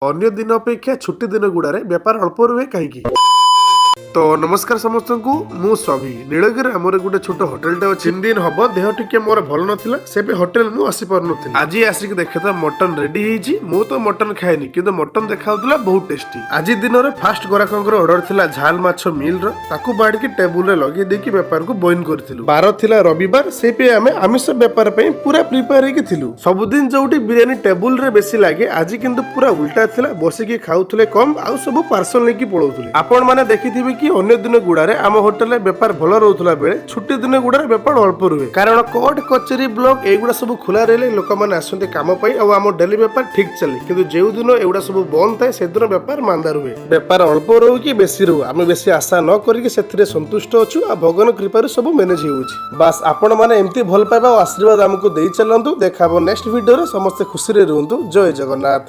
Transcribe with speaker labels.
Speaker 1: ଅନ୍ୟ ଦିନ ଅପେକ୍ଷା ଛୁଟି ଦିନ ଗୁଡ଼ାରେ ବେପାର ଅଳ୍ପ ରୁହେ କାହିଁକି? ତ ନମସ୍କାର ସମସ୍ତଙ୍କୁ, ମୁଁ ସ୍ୱାମୀ। ନୀଳଗିରି ଆମର ଗୋଟେ ଛୋଟ ହୋଟେଲଟେ ଅଛି। 3 ଦିନ ହବ ଦେହ ଟିକେ ମୋର ଭଲ ନଥିଲା, ସେବେ ହୋଟେଲ ମୁଁ ଆସିପାରୁନଥିଲି। ଆଜି ଆସିକି ଦେଖେ ତ ମଟନ ରେଡି ହେଇଛି। ମୁଁ ତ ମଟନ ଖାଏନି, କିନ୍ତୁ ମଟନ ଦେଖାଉଥିଲା ବହୁତ ଟେଷ୍ଟି। ଆଜି ଦିନରେ ଫାଷ୍ଟ ଗରାଖଙ୍କର ଅର୍ଡର ଥିଲା ଝାଲ ମାଛ ମିଲ୍ ର। ତାକୁ ବାଢିକି ଟେବୁଲରେ ଲଗେଇ ଦେଇକି ବେପାରକୁ ବନ୍ଦ କରିଥିଲୁ। ବାର ଥିଲା ରବିବାର, ସେଇପାଇଁ ଆମେ ଆମିଷ ବେପାର ପାଇଁ ପୁରା ପ୍ରିପେୟାର ହେଇକି ଥିଲୁ। ସବୁଦିନ ଯୋଉଠି ବିରିୟାନୀ ଟେବୁଲରେ ବେଶୀ ଲାଗେ, ଆଜି କିନ୍ତୁ ପୁରା ଉଲ୍ଟା ଥିଲା। ବସିକି ଖାଉଥିଲେ କମ ଆଉ ସବୁ ପାର୍ସଲ ନେଇକି ପଳଉଥିଲେ। ଆପଣ ମାନେ ଦେଖିଥିବେ କି ଅନ୍ୟ ଦିନ ଗୁଡାରେ ଆମ ହୋଟେଲରେ ବେପାର ଭଲ ରହୁଥିଲା ବେଳେ ଛୁଟି ଦିନ ଗୁଡାରେ ବେପାର ଅଳ୍ପ ରୁହେ। କାରଣ କୋର୍ଟ, କଚେରୀ, ବ୍ଲକ ଏଇଗୁଡା ସବୁ ଖୋଲା ରହିଲେ ଲୋକମାନେ ଆସନ୍ତି କାମ ପାଇଁ ଆଉ ଆମ ଡେଲି ବେପାର ଠିକ ଚାଲେ। କିନ୍ତୁ ଯେଉଁ ଦିନ ଏଗୁଡା ସବୁ ବନ୍ଦ ଥାଏ, ସେଦିନ ବେପାର ମାନ୍ଦା ରୁହେ। ବେପାର ଅଳ୍ପ ରହୁ କି ବେଶୀ ରହୁ, ଆମେ ବେଶୀ ଆଶା ନ କରିକି ସେଥିରେ ସନ୍ତୁଷ୍ଟ ଅଛୁ ଆଉ ଭଗବାନ କୃପାରୁ ସବୁ ମ୍ୟାନେଜ ହେଉଛି। ବାସ୍, ଆପଣ ମାନେ ଏମିତି ଭଲ ପାଇବା ଆଉ ଆଶୀର୍ବାଦ ଆମକୁ ଦେଇ ଚାଲନ୍ତୁ। ଦେଖା ହବ ନେକ୍ସଟ ଭିଡିଓରେ। ସମସ୍ତେ ଖୁସିରେ ରୁହନ୍ତୁ। ଜୟ ଜଗନ୍ନାଥ।